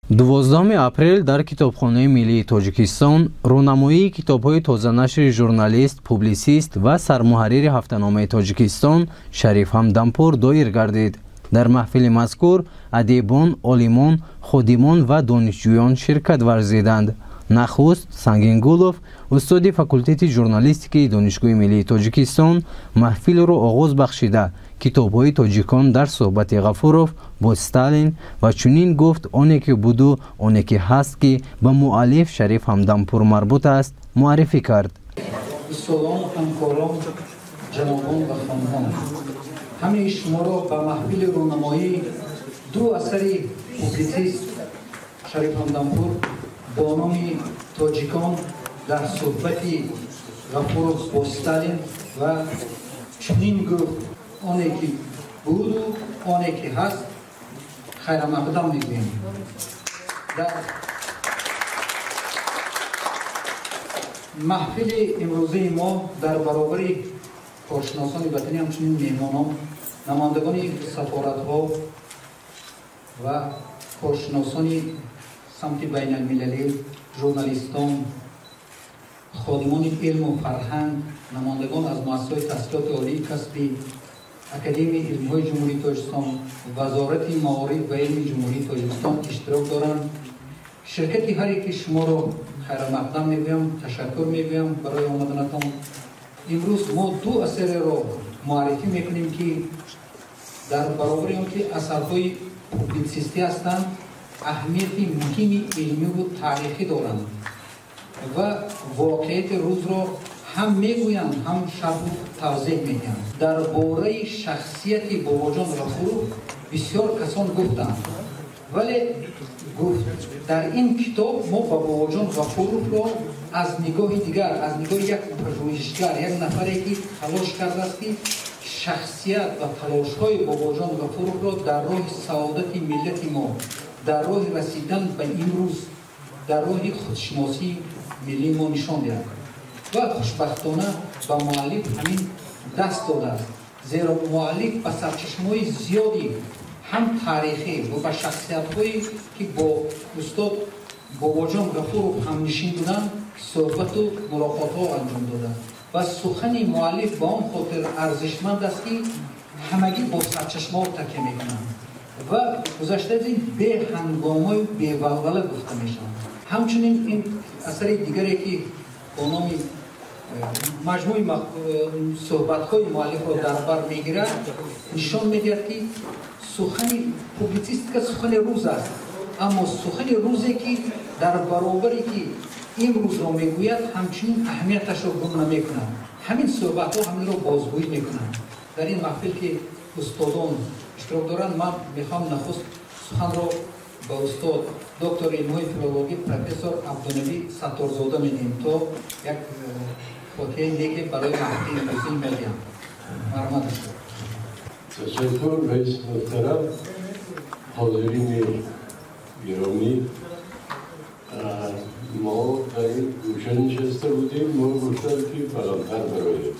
12 апрел дар Китобхонаи миллии Тоҷикистон рӯнамоии китобҳои тозанашри журналист, публисист ва сармуҳаррири ҳафтаномаи Тоҷикистон Шариф Ҳамдампур доир гардид. Дар маҳфили мазкур адибон, олимон, ходимон ва донишҷӯён ширкат варзиданд. Нахуст Сангингулов, устоди факултети журналистикии Донишгоҳи миллии Тоҷикистон, маҳфилро оғоз бахшида, китобҳои тоҷикон дар суҳбати Ғафуров бо Сталин ва чунин гуфт оне ки буду оне ки ҳаст, ки ба муаллиф Шариф Ҳамдампур марбут аст, муаррифӣ кард. Устодон, ҳамкорон, ҷанобон ва хонумон, ҳамаи шуморо ба маҳфили рӯнамоии ду асари публитсист Шариф Ҳамдампур бо номи «Тоҷикон дар суҳбати Ғафуров бо Сталин» ва «Чунин гуфт оне ки буду оне ки ҳаст» хайрамақдам мегӯем. Дар маҳфили имрӯзаи мо дар баробари коршиносони ватанӣ ҳамчунин меҳмонон, намояндагони сафоратҳо ва коршиносони самти байналмилалӣ, журналистон, ходимони илму фарҳанг, намояндагон аз муассисаҳои таҳсилоти олии касбӣ, Академияи илмҳои Ҷумҳурии Тоҷикистон, Вазорати маориф ва илми Ҷумҳурии Тоҷикистон иштирок доранд. Ширкати ҳар яки шуморо хайрамақдам мегӯям, ташаккур мегӯям барои омаданатон. Имрӯз мо ду асареро муаррифӣ мекунем, ки дар баробари он ки асарҳои публитсистӣ ҳастанд, аҳамияти муҳими илмиву таърихӣ доранд ва воқеияти рӯзро ҳам мегӯянд, ҳам шарҳу тавзеҳ медиҳанд. Дар бораи шахсияти Бобоҷон Ғафуров бисёр касон гуфтанд, вале гуфт дар ин китоб мо ба Бобоҷон Ғафуровро аз нигоҳи дигар, аз нигоҳи як пажӯҳишгар, як нафаре ки талош кардааст, ки шахсият ва талошҳои Бобоҷон Ғафуровро дар роҳи саодати миллати мо, дар роҳи расидан ба имрӯз, дар роҳи худшиносии миллии мо нишон диҳад. Ва хушбахтона ба муаллиф ҳамин даст додааст, зеро муаллиф ба сарчашмаҳои зиёди ҳам таърихӣ ва ба шахсиятҳое ки бо устод Бобоҷон Ғафуров ҳамнишин буданд, суҳбату мулоқотҳо анҷом додааст. Ва сухани муаллиф ба он хотир арзишманд аст, ки ҳамагӣ бо сарчашмаҳо такя мекунанд ва гузашта аз ин беҳангомаю бевалвала гуфта мешаванд. Ҳамчунин ин асари дигаре, ки бо номи маҷмӯи суҳбатҳои муаллифро дар бар мегирад, нишон медиҳад, ки сухани публитсистика сухани рӯз аст, аммо сухани рӯзе ки дар баробаре ки имрӯзро мегӯяд, ҳамчунин аҳамияташро гум намекунад. Ҳамин суҳбатҳо ҳаминро бозгӯӣ мекунанд. Дар ин маҳфил ки устодон иштирок доранд, ман мехоҳам нахуст суханро ба устод доктори илмҳои филологӣ профессор Абдунабӣ Сатторзода медиҳем, то як фотиҳаи неке барои маҳфили имрӯзӣ медиҳам. Марҳамат, устод. Ташаккур, раиси муҳтарам, ҳозирини гиромӣ. Мо дар ин гӯша нишаста будем, мо гуфтам, ки баландтар бароем.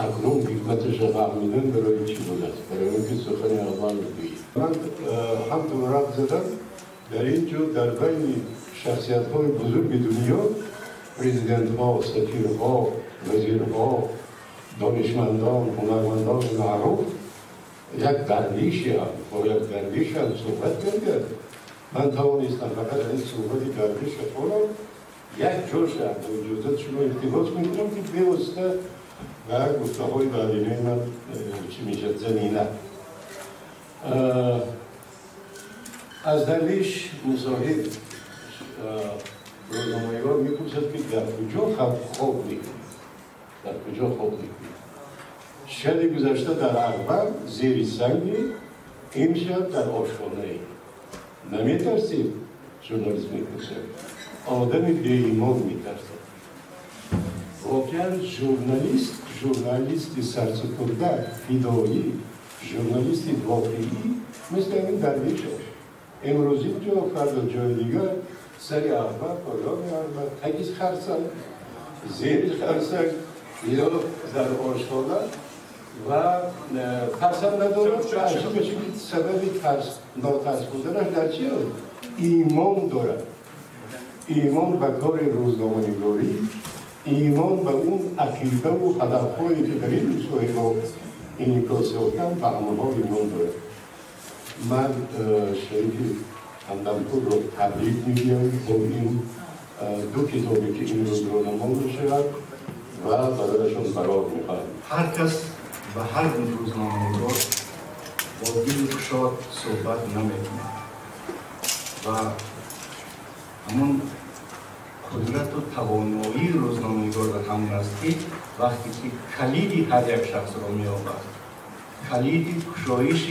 Акнун ҳикматашро фаҳмидам, барои чӣ будааст, барои он ки сухани аввал гӯем. Ман ҳамтун раб задам, дар ин ҷо дар байни шахсиятҳои бузурги дунё, президентҳо, сафирҳо, вазирҳо, донишмандон, ҳунармандони маъруф, як дарвишиам бо як дарвишам суҳбат кардам. Ман тавонистам фақат ин суҳбати дарвиша хонам, як ҷоша бо иҷозати шумо иқтибос мекунам, ки бевосита ба гуфтаҳои баъдинаи ман чӣ мешавад замина. Аз дарвиш мусоҳиб рӯзноманигор мепурсад, ки дар куҷо хоб мекунӣ, дар куҷо хоб мекунӣ? Шаби гузашта дар Арбан зери санги, имшаб дар ошхонае. Наметарсӣ? Журналист мепурсад. Одами беимон метарсад. Воқеан журналист, журналисти сарсупурда, фидоӣ, журналисти воқеӣ мисли ҳамин дарвиш аст. Имрӯз ин ҷо, фардо ҷои дигар, сари Арба, поёни Арба, таги харсанг, зери харсанг ё дар ошхона ва тарсам надорад. Ва аҷибаш ки сабаби тарс нотарс буданаш дар чи аст? ایمان دارد، ایمان به کار روزنامه‌نگاری، ایمان به اون عقیده و هدف‌هایی که در این مصاحبه انعکاس یافتن، به همان‌ها ایمان دارد. من شریف همدمپور را تبریک می‌گویم با این دو کتابی که این روز رونما می‌شود و برایشان برار می‌خواهم. هر کس و هر روزنامه‌نگار با دل شاد صحبت نمی‌کند و همون قدرت و توانایی روزنامه‌نگار در همون است که وقتی که کلیدی هر یک شخص را می‌یابد، کلیدی کشایش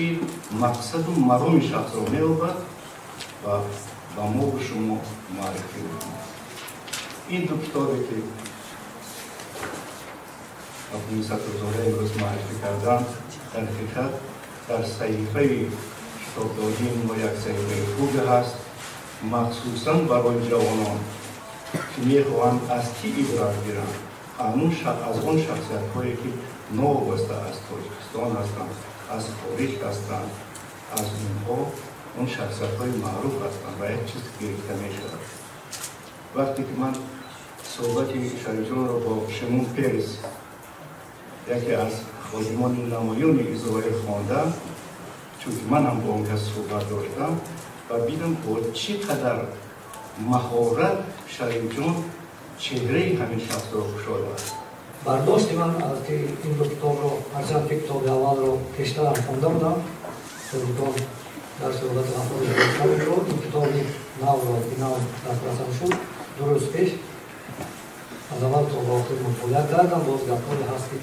مقصد و مرام شخص را می‌یابد و به ما و شما معرفی می‌کند. این دو کتابی که ستارزاده امروز معرفی کردن، در حقیقت در صحیفه کتابداری ما یک صحیفه خوبی هست، مخصوصا برای جوانان که میخواهند از کی عبرت گیرند، از آن شخصیت هایی که ناوابسته از تاجیکستان هستند، از خارج هستند، از اونها اون شخصیت های معروف هستند و یک چیز گرفته می شود. وقتی که من صحبت شریف جان را با شیمون پرز، یکی از خادمان نمایان اسرائیل خواندم، چون من هم با اون کس صحبت داشتم و دیدم با چقدر مهارت شریف جان چهره همین شخص را گشاده است. برداشت من از که این دو کتاب رو، هرچند که کتاب اول رو پیشتر هم خوانده بودم، کتاب در صحبت غفور رو، این کتاب نو رو که نو دسترسم شد 2 روز پیش از اول تا به آخر مطالعه کردم. باز گپ‌های هست که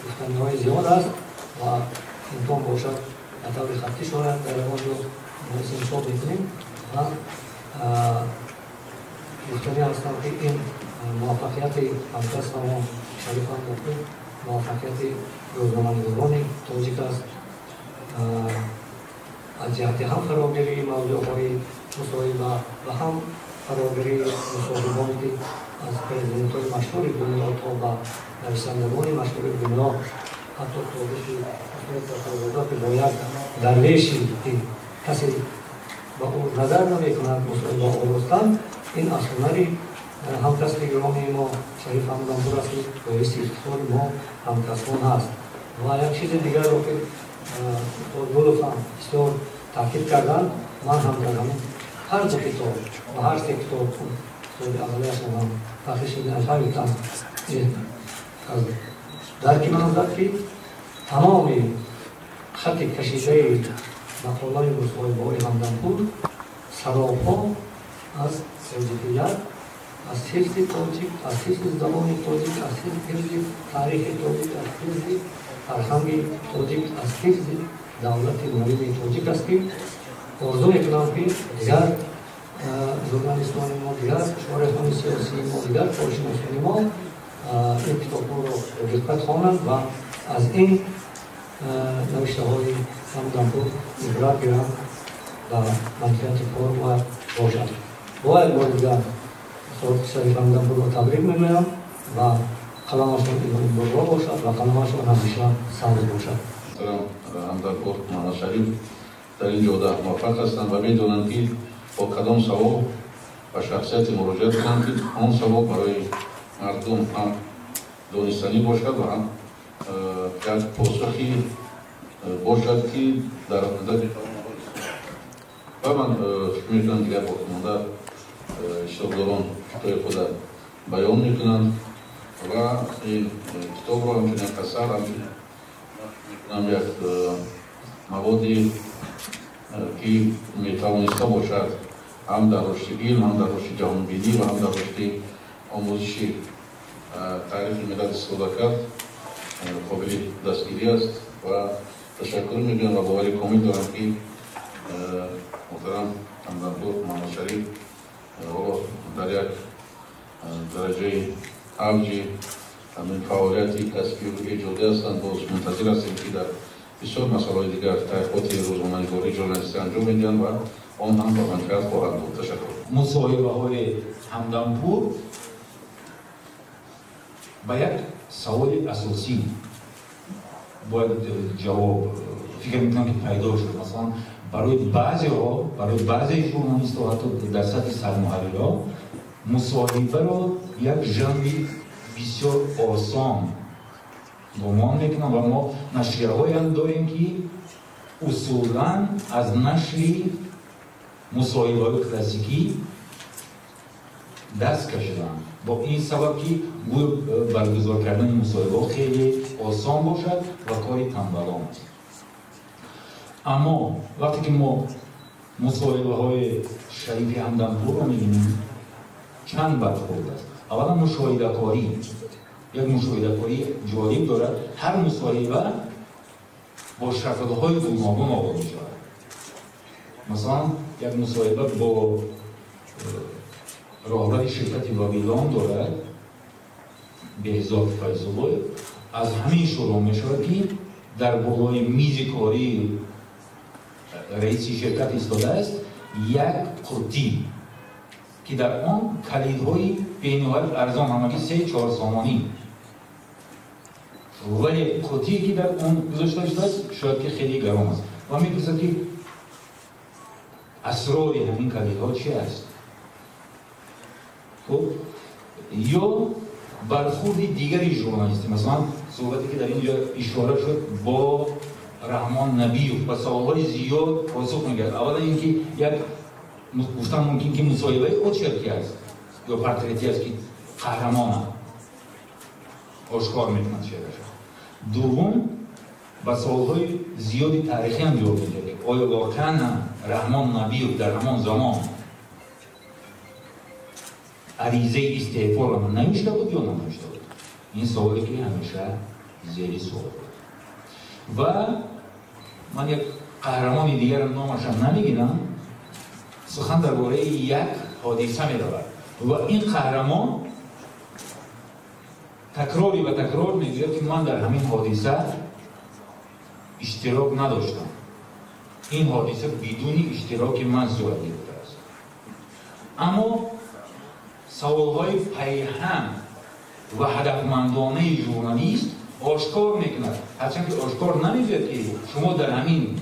گفتنی‌های زیاد است و امکان باشد به طور خطی شاید در آن جا انشا می‌کنیم و گفتنی هستم که این موفقیت همکسب ما شریف همدمپور موفقیت روزنامه‌نگاران تاجیک است، از جهت هم فراگیری موضوع‌های مصاحبه و هم فراگیری مصاحبه‌ای که از پرزیدنت‌های مشهور دنیا تا به نویسندگان مشهور دنیا، حتی تا که با یک درویشی که کسی به او نظر نمی‌کند مصاحبه آراستن، این از هنر همکسب گرامی ما شریف همدمپور است که باعث افتخار ما همکسبان هست. و یک چیز دیگر رو که گلوف هم بسیار تاکید کردن، من هم در همین هر دو کتاب و هر سه کتاب اولیش هم تحقیق شده از از درک من زد که تمام خط کشیده مقاله مصاحبه‌های همدمپور سراپا از تاجیکیت، از حفظ تاجیک، از حفظ زبان تاجیک، از حفظ تاریخ تاجیک، از حفظ فرهنگ تاجیک، از حفظ دولت نوین تاجیک است که آرزو میکنم که دیگر ژورنالیستان ما، دیگر شارحان سیاسی ما، دیگر کارشناسان ما این کتاب‌ها را به دقت خوانند و از این نوشته‌های همدمپور عبرت گیرند و منفعت کار باید باشد. باید بار دیگر شریف همدمپور را تبریک می‌گویم و قلمشان برا باشد و قلمشان همیشه سبز باشد. همدمپور محمد شریف در این جاده موفق هستند و می‌دانند که با کدام سوال و شخصیت مراجعه کنند که آن سوال برای مردم هم دانستنی باشد و هم یک پاسخی باشد که در آینده و من فکر می‌کنم دیگر باقیمانده اشتراکداران کتاب خود بیان می‌کنند و این کتاب را همچنین یک اثر، همچنین یک موادی که میتوانسته باشد هم در رشد علم، هم در رشد جهانبینی و هم در رشد آموزش تاریخ ملت استفاده کرد، قابل دستگیری است و تشکر می‌کنم و باور کامل دارم که محترم همدمپور محمد شریف در یک درجه اوج همین فعالیت کسبی و ایجادی هستند. باز منتظر هستیم که در بسیار مسائل دیگر تحقیقات روزنامه‌نگاری ژورنالیستی انجام میدهند و آن هم با منفعت خواهد بود. تشکر. مصاحبه‌های همدمپور با یک سوال اساسی باید جواب فکر میکنم که پیدا شد. مثلا Барои баъзеҳо, барои баъзе журналистҳо, ҳатто дар сатҳи сармуҳаррирҳо, мусоҳибаро як жанри бисёр осон гумон мекунам ва мо нашрияҳоям дорем, ки усулан аз нашри мусоҳибаҳои классикӣ даст кашиданд, бо ин сабаб ки гӯё баргузор кардани мусоҳибаҳо хеле осон бошад ва кори танбалон аст. Аммо вақте ки мо мусоҳибаҳои Шарифи Ҳамдампурро мебинем, чанд бархурд аст. Аввалан, мушоҳидакорӣ, як мушоҳидакории ҷолиб дорад. Ҳар мусоҳиба бо шаклҳои гуногун оғоз мешавад. Масалан, як мусоҳиба бо роҳбари ширкати Вавилон дорад, Беҳзод Файзуллоев. Аз ҳамин шурӯъ мешавад, ки дар болои мизи кории раиси ширкат истодааст як қуттӣ, ки дар он калидҳои бениҳоят арзон, ҳамагӣ 3-4 сомонӣ, вале қуттие, ки дар он гузошта шудааст, шояд ки хеле гарон аст. Ва мепурсад, ки асрори ҳамин калидҳо чи аст. Хуб, ё бархурди дигари журналистӣ, масалан, суҳбате, ки дар ин ҷо ишора шуд, бо Раҳмон Набиев, ба саволҳои зиёд посух мегирад. Аввалан, ин ки як гуфтан мумкин, ки мусоҳибаи очеркӣ аст ё портретӣ аст, ки қаҳрамона ошкор мекунад чеҳраша. Дуввум, ба саволҳои зиёди таърихӣ ҳам ҷавоб медиҳад: оё воқеан Раҳмон Набиев дар ҳамон замон аризаи истеъфоро навишта буд ё нанавишта буд? Ин саволе, ки ҳамеша зери суол буд. Ва ман як қаҳрамони дигарам, номашам намегирам, сухан дар бораи як ҳодиса меравад ва ин қаҳрамон такрори ба такрор мегӯяд, ки ман дар ҳамин ҳодиса иштирок надоштам, ин ҳодиса бидуни иштироки ман сурат гирифтааст. Аммо саволҳои пайҳам ва ҳадафмандонаи журналист ошкор мекунад, ҳарчанд ки ошкор намегӯяд, ки шумо дар ҳамин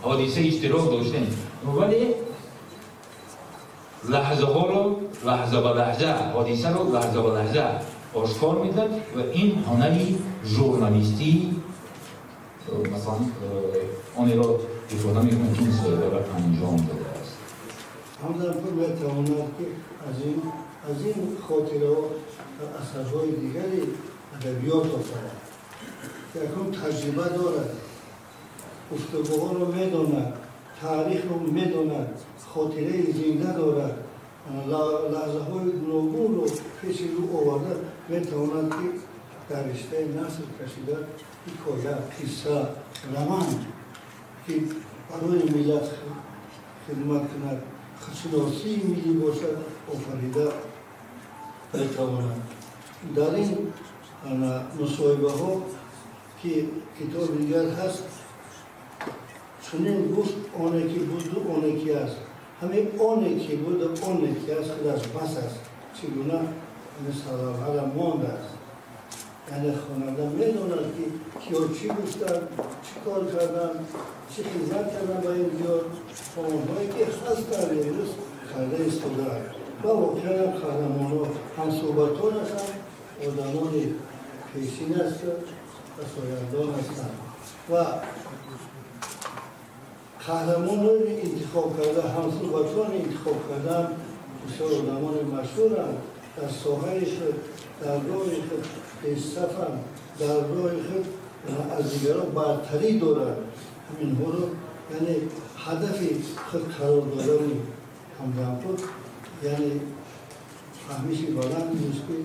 ҳодиса иштирок доштем, вале лаҳзаҳоро лаҳза ба лаҳза, ҳодисаро лаҳза ба лаҳза ошкор мекунад. Ва ин ҳунари журналистӣ, масалан, онеро ифода мекунад, ки мусоҳибаро анҷом додааст. Ҳамдампур метавонад, ки аз ин хотираҳо асарҳои дигари адабиёт офарад. Якум, таҷриба дорад, гуфтугӯҳоро медонад, таърихро медонад, хотираи зинда дорад, лаҳзаҳои гуногунро пеши рӯ оварда метавонад, ки дар риштаи наср кашида ҳикоя, қисса, роман, ки барои миллат хидмат кунад, худшиносии миллӣ бошад, офарида метавонад. Дар ин мусоҳибаҳо, ки китоби дигар ҳаст, чунин гуфт: «Оне ки буду оне ки аст». Ҳамин оне ки буду оне ки аст худаш бас аст. Чӣ гуна сарлавҳара мондааст, яъне хонанда медонад, ки киё чӣ гуфтанд, чӣ кор карданд, чӣ хизмат карданд ба ин диёр ва онҳое ки ҳастанд, имрӯз карда истодаанд. Ва воқеан қаҳрамонҳо, ҳамсӯҳбатонаш ҳам одамони пешин ҳастанд ва сояндон ҳастанд ва қаҳрамонони интихоб карда, ҳамсӯҳбатони интихоб кардан бисёр одамони машҳуранд дар соҳаи худ, дар роҳи худ пешсафанд, дар роҳи худ аз дигарон бартарӣ доранд. Ҳаминҳоро, яъне ҳадафи худ қарор додани Ҳамдампур, яъне фаҳмиши баланд нест, ки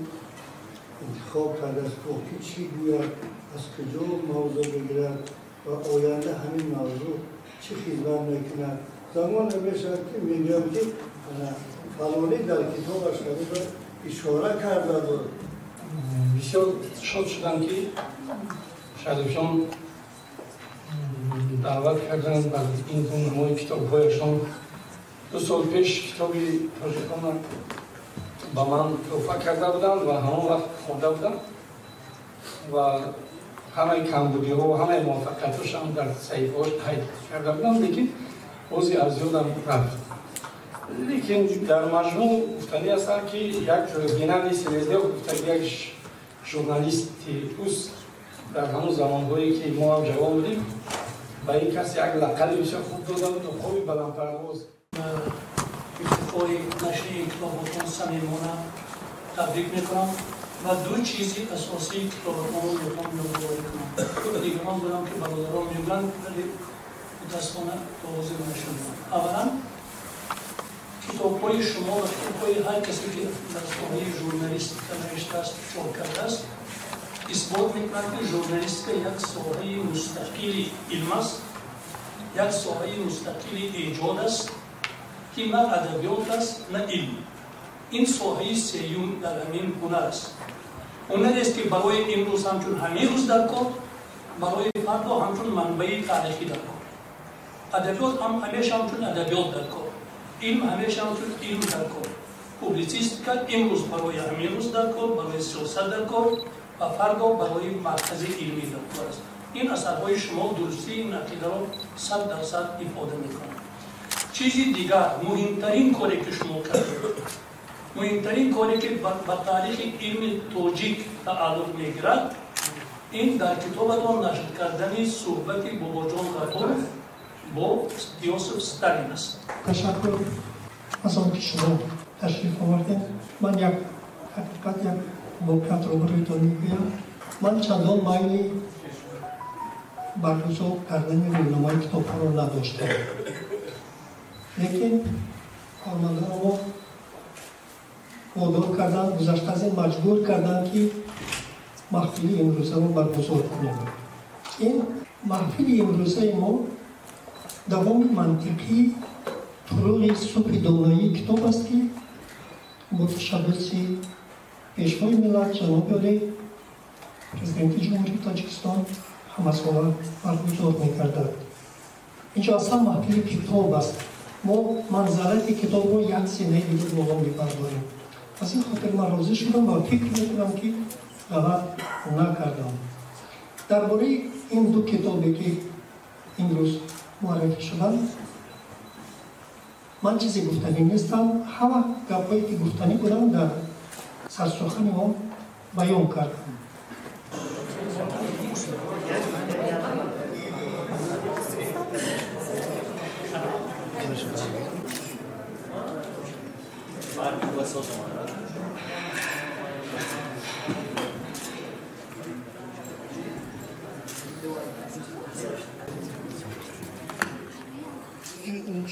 интихоб кардааст, бо ки чӣ гӯяд, аз куҷо мавзӯъ бигирад ва оянда ҳамин мавзӯъ чӣ хизмат мекунад. Замоне мешавад, ки мегӯям, ки фалонӣ дар китобаш ҳаминро ишора карда буд. Бисёр шод шудам, ки Шарифҷон даъват карданд ба ин рӯнамои китобҳояшон. 2 сол пеш китоби тоҷикона ба ман тӯҳфа карда буданд ва ҳамон вақт хонда будам ва ҳамаи камбудиҳо ва ҳамаи муваффақиятҳошам дар саҳифаҳош қайд карда будам, лекин Бози аз ёдам рафт. Лекин дар маҷмӯъ гуфтанӣ ҳастам, ки як Геннадий Селезнёв гуфта, як журналисти рус дар ҳамон замонҳое ки мо ҳам ҷавон будем, ба ин кас як лақаби бисёр хуб дода буд: уқоби баландпарвоз. Ифтихори нашри ин китоботон самимона табрик мекунам ва ду чизи асосии китобатонро мехоҳам ёдоварӣ кунам. Дигарон будам, ки бародарон мегӯянд, вале мутаассифона то ҳозир нашунидам. Аввалан, китобҳои шумо ва китобҳои ҳар касе, ки дар соҳаи журналистика навиштааст, чоп кардааст, исбот мекунад, ки журналистика як соҳаи мустақили илм аст, як соҳаи мустақили эҷод аст, ки на адабиёт аст, на илм. Ин соҳаи сеюм дар ҳамин ҳунар аст. Ҳунарест, ки барои имрӯз ҳамчун ҳамин рӯз дар кор, барои фардо ҳамчун манбаи таърихӣ дар кор. Адабиёт ҳам ҳамеша ҳамчун адабиёт дар кор, илм ҳамеша ҳамчун илм дар кор. Публитсистика имрӯз барои ҳамин рӯз дар кор, барои сиёсат дар кор ва фардо барои маркази илмӣ дар кор аст. Ин асарҳои шумо дурустии ин ақидаро 100% ифода мекунанд. Чизи дигар, муҳимтарин коре, ки шумо кардед, муҳимтарин коре, ки ба таърихи илми тоҷик тааллуқ мегирад, ин дар китобатон нашр кардани суҳбати Бобоҷон Ғафуров бо Иосиф Сталин аст. Ташаккур аз он ки шумо ташриф овардем. Ман як ҳақиқат, як воқеатро бароятон мегӯям. Ман чандон майли баргузор кардани рӯйномаи китобҳоро надоштам, лекин кормандоно мо водор карданд, гузашта аз ин маҷбур карданд, ки маҳфили имрӯзаро баргузор кунем. Ин маҳфили имрӯзаи мо давоми мантиқии фуруғи субҳи доноии китоб аст, ки бо ташаббуси Пешвои миллат, ҷаноби олӣ, Президенти Ҷумҳурии Тоҷикистон ҳамасола баргузор мекардад. Инҷо аслан маҳфили китоб аст. Мо манзарати китобро як синаи дига боло мебардорем. Аз ин хотир ман розӣ шудам ва фикр мекунам, ки ғалат накардам. Дар бораи ин ду китобе, ки имрӯз муаррифӣ шуданд, ман чизе гуфтанӣ нестам. Ҳама гапҳое, ки гуфтанӣ будам, дар сарсухани он баён кардам.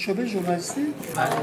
شعبه ژورنالیستی؟ بله.